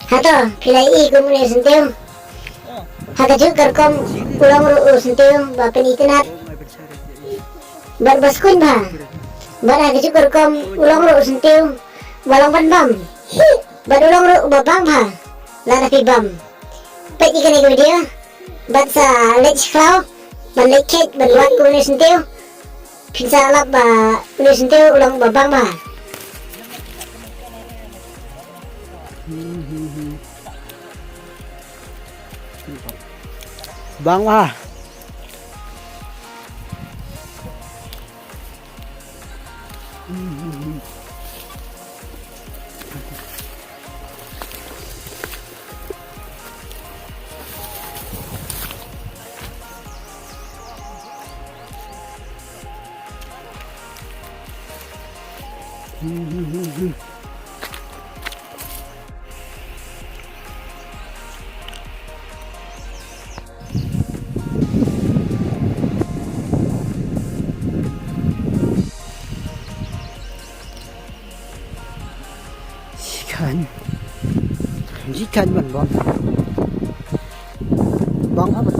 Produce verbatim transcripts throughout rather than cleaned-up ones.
Hato phi la ïohi kum une u syntiew? Ha kajuh ka rukom u long ruh u syntiew ba pynitynnad bad ba skuiñ bha. Bad ha kajuh ka rukom u long ruh u syntiew ba long ban bam. Bad u long ruh uba bang bha lada phi bam. Peit ïa kane ka video bad sa leit sha khlaw ban leit kheit ban wad kum une u syntiew. Phin sa lap ba une u syntiew u long ba bang bha. Bang bha. Jikan. Jikan ban bang. Bang apa?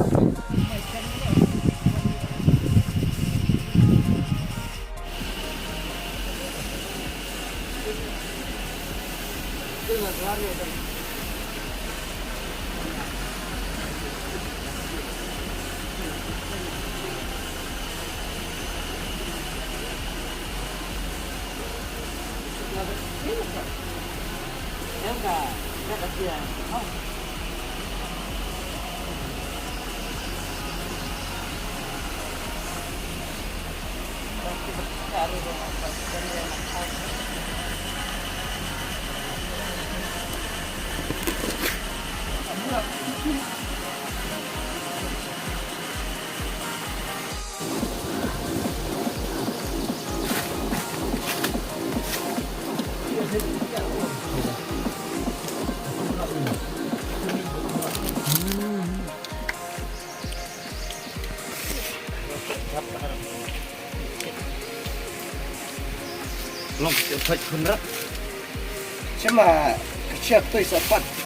Long ka thoi khun rat. Shema ka chia toi sa pat.